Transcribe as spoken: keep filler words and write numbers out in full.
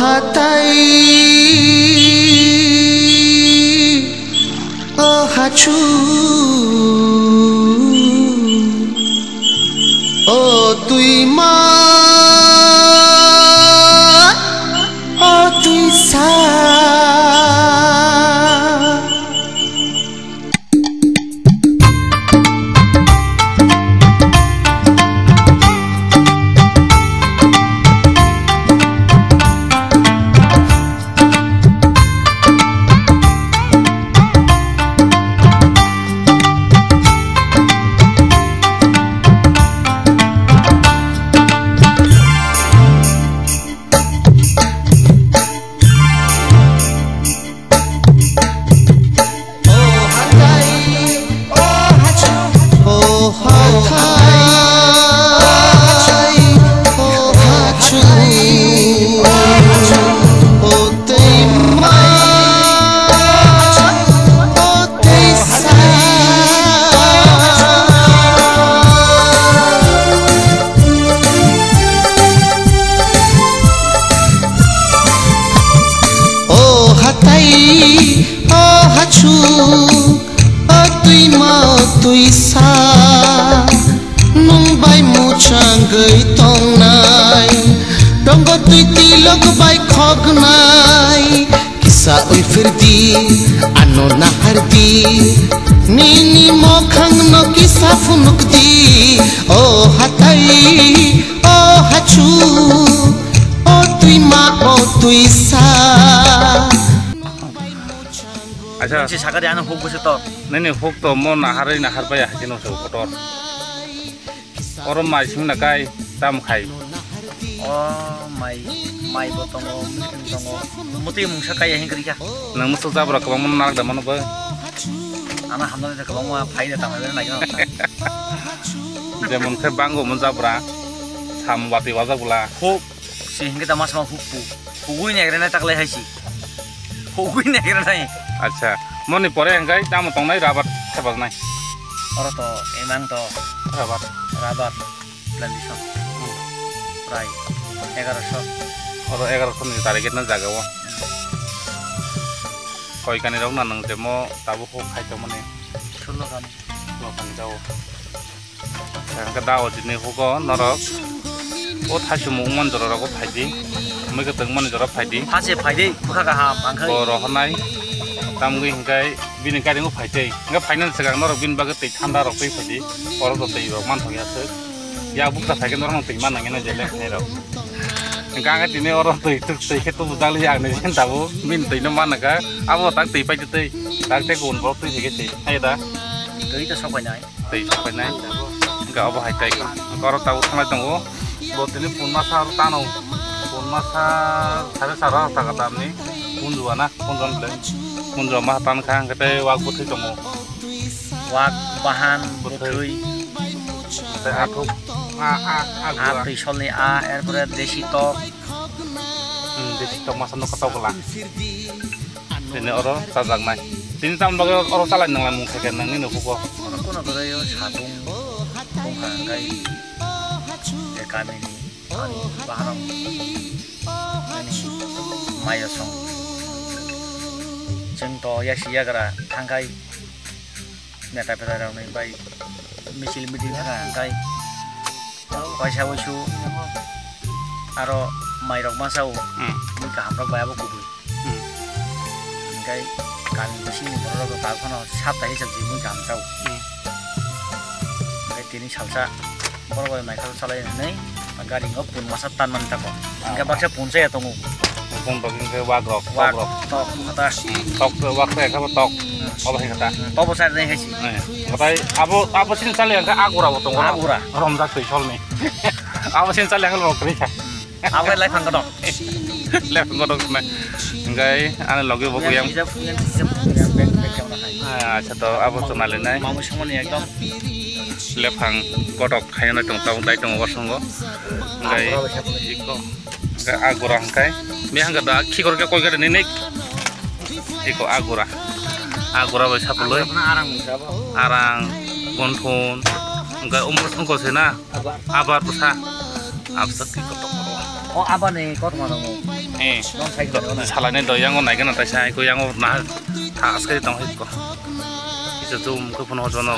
Hatai, o hachu, o twima, o twisa. O hatai, o hachu, o twima, o twisa, nwng bai mwchangwi tongnai, tongo twi tilok bai khoknai. Kisa ui phirdi, ano nahardi, nini mokhangno kisa phunukdi, o hatai, o hachu, o twima, o twisa. Acha. Nisi sakari ano huk bwswk to? Nini huk to mo naharwi nahar bai hakhe no se kotor. Oro mai sing na kai tam khai. O mai, mai bo tongo, milking tongo. Muti mungsa kai hing kri kha. Nang musu jabra kwbangma narak da mano ba. Ana hamna de kwbangma phai da tama de nai. Jemon khe bango mo jabra. Sam wati wajak bula. Huk. Si hingke tama sama hukpu. Hugui negre na taklai hai si. Hugui negre nai. Acha. Moni pore hingkai tamo tongnai rabat thepajnai. Oro to emang to. Rabat. Rabat. Plantation. Hmm. Prai egaroso. Oro egaroso ni target na jaga o. Koi kani rok na nang jemo tabuk huk khai tongmani. Sullo kani. Sullo kani jao. Hingke da o jini hugo norok o thaichumung man jora rogo phaidi, mui kwtwng mani jora phaidi. Hase phaidi, bwkha kaham, ang khai. Bo rohornai, tamgwi hingke bini gari o phaitei. Hingke phainani swkang norok bini bagwi twi thanda rok twi phaidi, oro to twi rok man thangya swk. Ya bukcha phaikhe norokno twi man nangya na je lengkhnai rok. Hingke ang tini oro twi tuk twi khe tubu jali ang ni jin tabuk bini twi no man nangkha. Abo tak twi paidi twi, tak tei kun borok twi phaikhe twi, hai da. Twi to sok phainai. Tei sokpainai. Hingke obo hai tai kha. Hingke oro tabuk thanglai tongo. Bo tini pun masa oro tano. Pun masa sare sara taka tamni. Punjua na, punjua ni belai. Punjua ma tan kha, hingke tei wak bwthwi tongo. Wak, bahan, bwthwi. Bwthwi. Tei athuk, a, a, a, a gura. Twi solni a, erpore desi tok. Hmm, desi tok masa no kotok bwla. Tini oro chajaknai. Tini tamni bagwi oro chalai nanglai mung khe nangni no hugo. Oro kono kwrwi o satung bongkha hwnkhe je kamini ani baharok ani mayo song. Chwng to yasi yagra thangkhai neta peta rokni bai misil meeting thangkha hwnkhe. Waisa waisu aro mairok masa o Hmm. Mui kaham rok bai abo kubui. Hmm. Hingkai kami bisingni borok rok tabuk phano sat hai jagdi mui kaham chao. Hmm. Hingkai tini salsa borok bai mai khalo chalai hwnwi gari o pun masa tan man tako. Ah. Hingkai baksa pun chaya tongo. Pun bagwi hingke wak rok, tok rok. Tok, kata. Hmm, tok, wak rok, kabo tok. Hmm. Obo hai kata. Hmm, tobo sai rei hai si. Eh, kotai abo, abo sin chale hingke agura bo tongo. Agura. Romjak twi solni. Abo sin chale hingke rok rei kha. Hmm. Abo lai phang kotok. Lai phang kotok na. Hingke ani logi bo kuyang. Yang hijab, yang hijab, yang bag, bag yang hai. Ah, acha to abo to nalai nai. Mamu songoni ekdom. Lephang kotok khaina tong tong dai tongo bosongo. Hingke iko. Hingke agura hingke. Mihangke da khikor ke koi gari ninik. Iko agura. Agura bai sapului. Agura phano arang ni sabo. Arang, gonthon. Hingke umur songko se na. Abar. Abar bwsa. Absa ki kotok kotok. O abar ni kotok ma tongo. Eh, salai nai do, yango nai gana taisa, ko yango na tha askai tong hai ko. Kisa zoom ko phone hojo no.